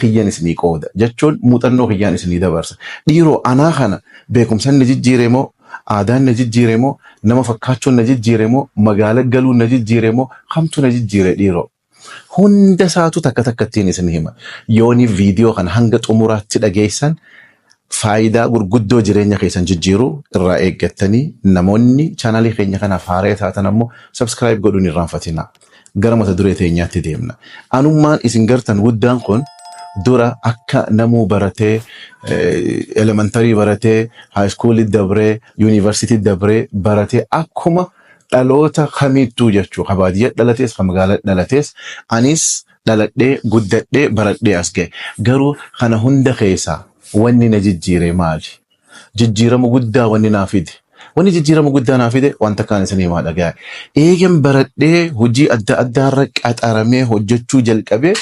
Kiyyan isinii qooda jechuun muuxannoo kiyyaan isinii dabarsa. Dhiiroo, anaa kana beekumsan na jijjiire moo, aadaan na jijjiire moo, nama fakkaachuun na jijjiire moo, magaala galuun na jijjiire moo, kamtu na jijjiire dhiiroo? Hunda isaatu takka takkattiin isin hima. Yooni viidiyoo kana hanga xumuraatti dhageessan, faayidaa gurguddoo jireenya keessan jijjiiruu irraa eeggattanii. Namoonni chaanaalii keenya kanaaf haaraa taatan ammoo subscribe godhuun irraanfatina. Gara mata duree teenyaatti deemna. Anummaan isin gartan guddaan kun dura akka namuu baratee, elementary baratee, high schoolii dabree, yuunivarsiitii dabree, baratee, akkuma dhaloota kamiittuu jechuu, ka baadiyyaa dhalatees, ka magaalaa dhalatees, anis dhaladhee, guddadhee, baradhee as ga'e. Garuu kana hunda keessaa wanni na jijjiire maali? Jijjiirama guddaa wanni naa fide. Wanni jijjiirama guddaa naa fide wanta kaan isin himaa, dhagaa. Eegan baradhee hojii adda addaarra qaxaramee hojjechuu jalqabee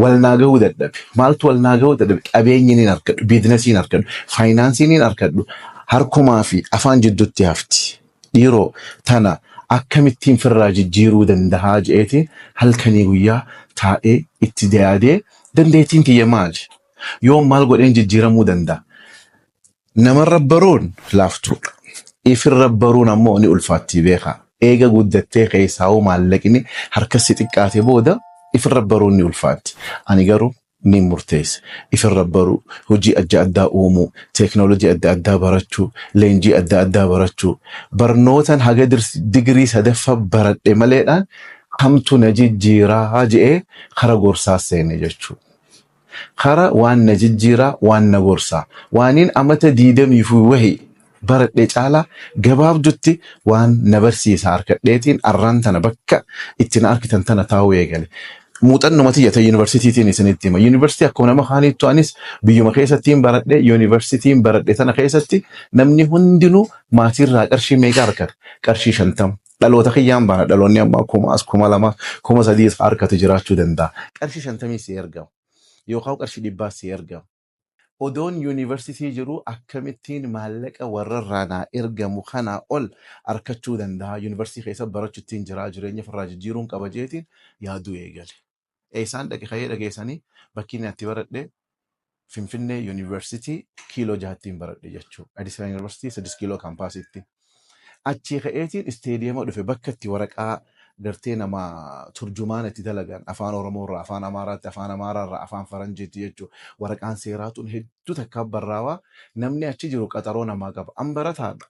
wal naa gahuu dadhabe. Maaltu wal naa gahuu dadhabe? Qabeenyi niin argadhu, businessiin argadhu, faayinaansiin niin argadhu. Harkumaa fi afaan jidduutti hafti. Dhiiroo, tana akkamittiin firraa jijjiiruu dandahaa je'eetiin halkanii guyyaa taa'ee itti yaadee, dandeettiin tiyya maali? Yoo maal godheen jijjiiramuu danda'a? Namarra baruun laaftuudha. Ifirra baruun ammoo ni ulfaatti, beekaa. Eega guddattee, keessaa'uu maallaqni harkassi xiqqaate booda, ifirra baruun ni ulfaatti. Ani garuu ni murteesse. Ifirra baruu, hojii adda addaa uumuu, teeknoolojii adda addaa barachuu, leenjii adda addaa barachuu, barnootan haga digirii sadaffaa baradhe maleedhaan kamtu na jijjiiraa je'ee kara gorsaa seene jechuudha. Kara waan na jijjiiraa, waan na gorsaa. Waaniin amata 20 fi wahi baradhe caalaa gabaabdutti waan na barsiisa harkadheetiin arraan tana bakka itti na argitan tana taa'uu eegale. Muuxannuma tiyya ta'e yuunivarsiitiitiin isinitti hima. Yuunivarsiitii akkuma nama kaaniittu anis biyyuma keessattiin baradhe. Yuunivarsiitiin baradhe tana keessatti namni hundinuu maatiirraa qarshii meeqa argata? Qarshii 50. Dhaloota kiyyaan baana, dhaloonni ammaa kumaas, 2000, 3000s harkatu jiraachuu danda'a. Qarshii 50 si ergama. Yookaan qarshii 100s si ergama. Odoon yuunivarsiitii jiru akkamittiin maallaqa warrarraa naa ergamu kanaa ol argachuu danda'a? Yuunivarsiitii keessa barachuuttiin jira, jireenya ofirraa jijjiiruun qaba jeetiin yaaduu eegale. Eessaan dhaqe ka'ee dhageessanii? Bakki inni itti baradhe Finfinnee Yuunivarsiitii kiiloo jahattiin baradhe jechuudha. Addis Ababa Yuunivarsiitii 6 kiiloo kaampaasiitti. Achii ka'eetiin isteediyeema dhufe, bakka itti waraqaa gartee nama turjumaana itti dalagan, afaan Oromoo irraa afaan Amaaraatti, afaan Amaaraa irraa afaan Faranjiitti jechuudha. Waraqaan seeraa tun hedduu takka barraawaa, namni achi jiru qaxaroo namaa qaba. An barataadha.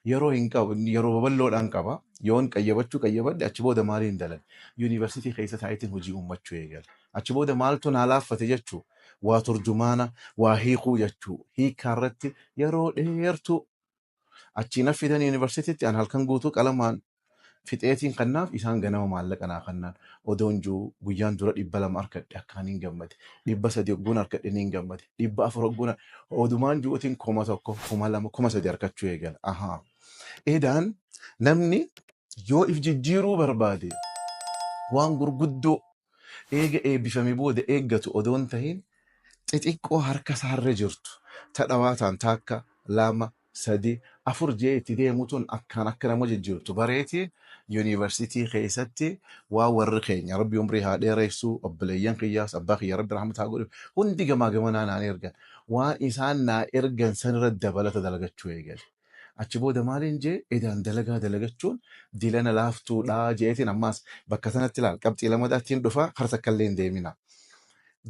Yeroo hin qabu, yeroo babal'oodhaan qaba. Yoon qayyabachuu qayyabadhe, achi booda maaliin dalan? Yuunivarsiitii keessa taa'eetiin hojii uummachuu eegale. Achi booda maaltu naa laaffate jechuu? Waa turjumaana, waa hiikuu jechuu. Hiikaa irratti yeroo dheertuu achii na fidan yuunivarsiitiitti, an halkan guutuu qalamaan fixeetiin kannaaf, isaan ganama maallaqa naa kannaan. Odoon jiru guyyaan dura 200 harkadhe, akkaan hin gammade. 300 hogguun harkadhe ni hin gammade. 400 hogguun, odumaan jiruutiin 1000, 2000, 3000 harkachuu eegala. Ahaa. Edaan namni yoo if jijjiiruu barbaade, waan gurguddoo eega eebbifame booda eeggatu odoon tahin, xixiqqoo harka isaarra jirtu tadhawaataan taakka, lama, sadi, afur jee itti deemu tun akkaan akka nama jijjiirtu bareetiin, yuunivarsiitii keessatti waan warri keenya, rabbi umrii haa dheeressu, obboleeyyan kiyyaas, abbaa kiyya rabbi rahmata haa godhu, hundi gamaa gamanaa naan ergan, waan isaan naa ergan sanirra dabalata dalagachuu eegale. Achi booda maaliin jee? Edaan dalagaa dalagachuun dilana laaftuudhaa jeetiin ammaas bakka sanatti ilaal, qabxii lamadaattiin dhufaa, kara takka illee hin deemina.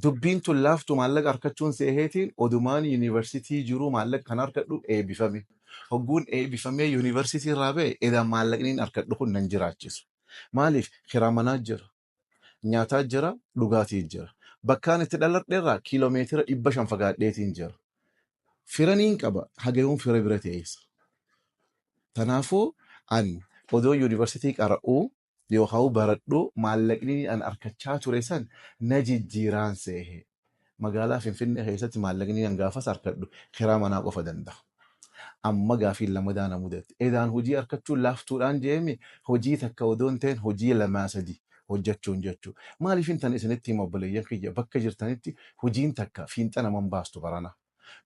Dubbiin tun laaftu maallaqa harkachuun seeheetiin odumaan yuunivarsiitii jiruu maallaqa kan harkadhu eebbifame. Hogguun eebbifamee yuunivarsiitii irraa ba'e, edaan maallaqni harkadhu kun nan jiraachisu. Maaliif? Kiraa manaa jira. Nyaataa jira, dhugaatii jira. Bakkaan itti dhaladhe irraa kiiloomeetira 500 fagaadheetiin jira. Firaniin qaba, hagayoon fira bira teessa. Kanaafuu an odoo yuunivarsiitii qara'uu yookaan baradhu, maallaqni an harkachaa ture san na jijjiiraan seehe. Magaalaa Finfinnee keessatti maallaqni an gaafas harkadhu kiraa manaa qofa danda'a. Amma gaafiin lamadaa na mudate. Edaan hojii harkachuun laaftuudhaan jeemi, hojii takka odoo hin ta'in hojii lamaa sadi hojjechuun jechuudha. Maaliif hin tan isinitti hima, obboleeyyan kiyya, bakka jirtanitti hojiin takka fiinxa naman baastu barana.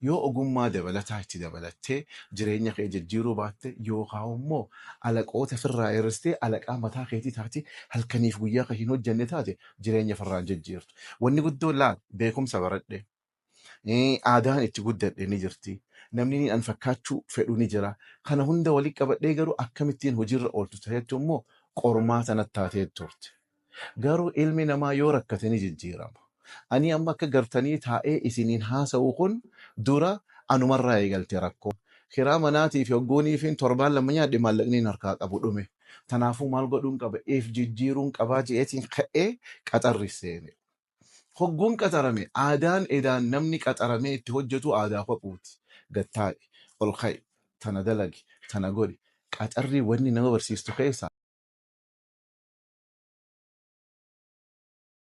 Yoo ogummaa dabalataa itti dabalattee jireenya kee jijjiiruu baatte yookaan immoo alaqoota firraa hir'istee alaqaa mataa keetii taate halkaniif guyyaa kan hin hojjenne taate jireenya firraa hin jijjiirtu. Wanni guddoon laal beekumsa baradhe. Aadaan itti guddadhe ni jirti. Namni ni an fakkaachuu fedhu ni jira. Kana hunda walitti qabadhee garuu akkamittiin hojiirra ooltu ta'etu immoo qormaata natti taatee turte. Garuu ilmi namaa yoo rakkate ni jijjiirama. Ani amma akka gartanii taa'ee isiniin haasa'u kun dura anumarraa eegalte rakkoo. Kiraa manaatii fi hogguunii fi torbaan 2 nyaadhe maallaqni harkaa qabu dhume. Tanaafuu maal godhuun qaba? If jijjiiruun qabaa je'eetiin ka'ee qaxarri seene. Hogguun qaxarame aadaan edaan namni qaxaramee itti hojjetu aadaa kophuuti. Gad taa'i, ol ka'i, tana dalagi, tana godhi. Qaxarri wanni nama barsiistu keessaa